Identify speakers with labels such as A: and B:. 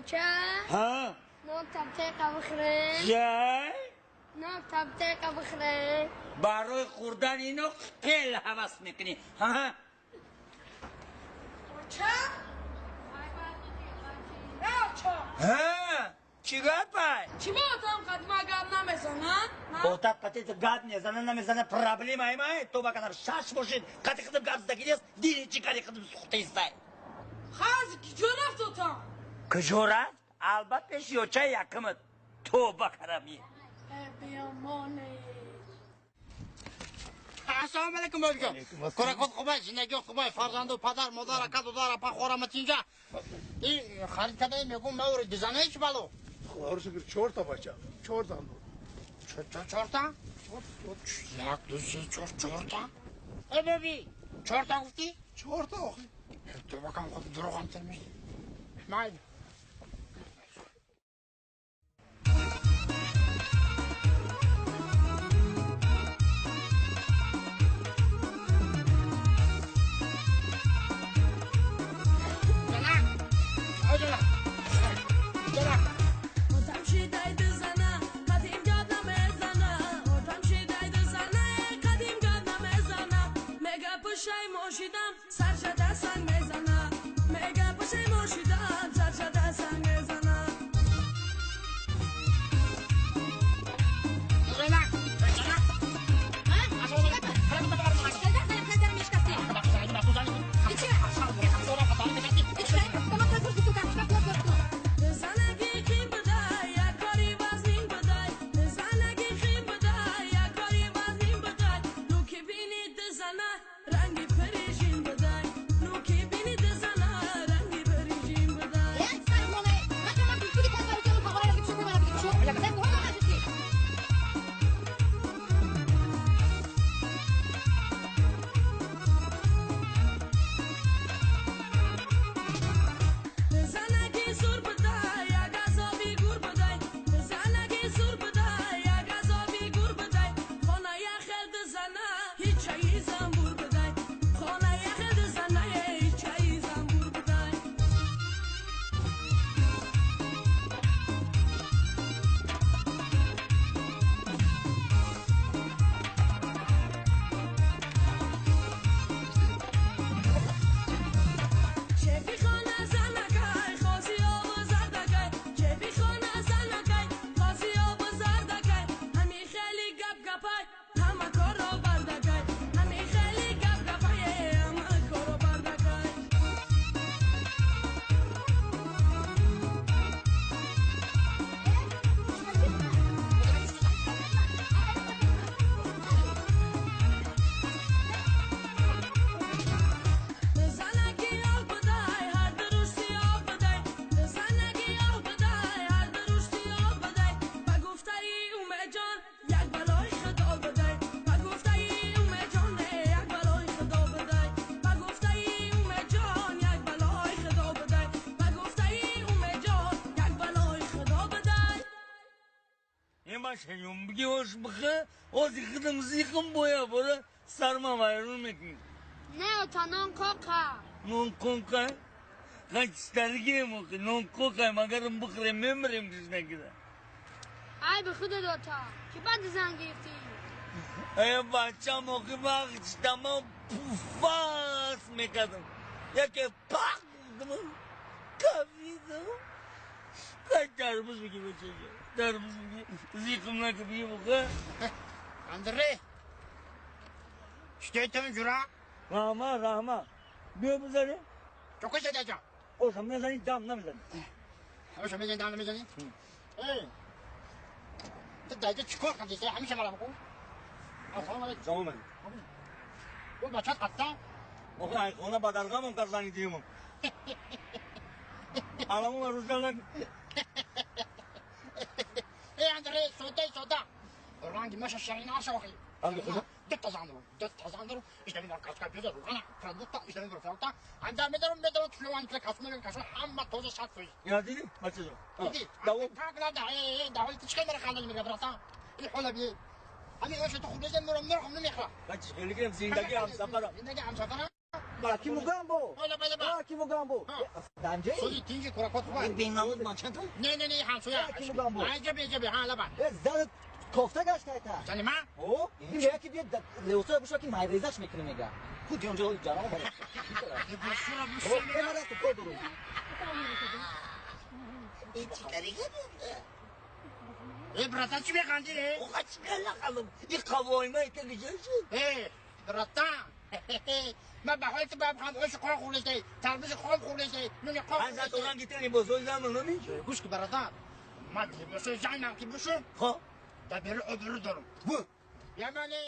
A: Оча?
B: Ҳа?
A: Нон табтеқа бихӯрем.
B: Чай?
A: Нон табтеқа бихӯрем.
B: Барои хӯрдани ино хеле ҳавас мекунӣ. Ҳа?
C: Оча? Оча.
B: Ҳа? Чӣ гапай?
C: Чӣ ба отам қадима гап намезанад?
B: Отат қати гап мезана, намезана, проблемаи май. То ба кадар шаш бошед, қати хидм гап задаги нест, дини чӣ кари хидм сухтаистай.
C: Хази куҷо рафт отам?
B: Куҷо рафт? Албатта пеши очаи якумат. Тоба карами.
C: Биёмоне.
D: Ассалому алайкум бобиҷон. Кӯракот хубай, зиндагиёт хубай, фарзанду падар, модар, ака, дудар, апа, хорама тинҷа. И харид кадаи мегум маври дизанаи чӣ бало?
E: Худоро шукр, чорта бача, чор зан дорам.
D: Чорта? Як, ду, се, чор, чорта? Э боби, чорта гуфтӣ?
E: Чорта охи.
D: Тоба кам худ дурӯғам тирмиш. Майли.
B: Сарма вайрон мекунӣ.
A: Не, ота нон кока.
B: Нон кока? Қачтаргем охи, нон кока, магарам бихӯрем мемирем гушнагида.
A: Ай би худат ота, ки баъд зан гирифтӣ?
B: Э бачам охи вақт пуфас мекардам. Яке пах гуфтам, кафидам. Қай тарбуз бигӣ бачаҷон, тарбуз бигӣ, зиқм нака бигӣ буха.
D: Андре! Что это жура?
B: Раҳмат, раҳмат. Биё бизанем.
D: Чока шадаҷон.
B: Оша мезанӣ, дам намезанӣ.
D: Оша мезанӣ, дам намезанӣ? Эй! Ту даҷа чӣ кор кардӣ? Ҳамеша мара бикун. Ассалому алайкум.
B: Салом алайкум.
D: Бо бачат қатта?
B: Охи ай хона ба даргамон карзани димон. Аламон рӯзгар накун.
D: Эй Андре, сода, сода. Ранги маша ширина охи.
B: Ранги худа?
D: Дutta зан дорам, дutta зан дорам. Иштами дорам каска пиза ругана, продукта, иштами дорам фрукта. Анда медорам, медорам тулуан кла касу медорам касу ҳама тоза 100%.
B: Ина дидӣ, бачаҷон?
D: Диди?
B: Давом.
D: Так нада, э, давом ту чӣ мара хандани мега братан? Ин ҳола би. Ҳамин оша ту хуб мезанӣ, мурам мурғам намехӯрам.
B: Бача, хеле кунем зиндагӣ ҳамсафарам.
D: Зиндагӣ ҳамсафарам?
F: Аки Мугамбо.
D: Ола, бале.
F: Аки Мугамбо. Данҷаи?
D: Суди тинҷи куракот хубай.
B: Бенамуд ман чанд
D: Не, не, не, ҳамсоя.
F: Аки Мугамбо.
D: Айҷа беҷа бе, ҳа, лаба.
F: Э, занат кофта гаштайта.
D: Зани ман?
F: О, ин мега ки биё левосоя буша ки майрезаш мекунӣ мега. Ку ҷонҷо ҷарам бара.
D: Либосура
F: О,
D: буша
F: э,
D: мега.
F: ман рафту кор дорум.
B: Ин чӣ кари
D: Э, братан, чӣ механдӣ, э?
B: Оға чӣ кала қалам? Ин қавойма ика гиҷа шуд?
D: Э, братан. Ман ба ҳолати баб ханд оши қон хӯрдестай, тарбузи хом хӯрдестай, нуни қон
B: Аз
D: хӯрдестай.
B: оранги ти либосои замон намешуд.
D: Гӯш ки, бародар, ман либосои занам ки бушум,
B: Хо?
D: дар берун обрӯ дорам.
B: Бу.
D: Ямани.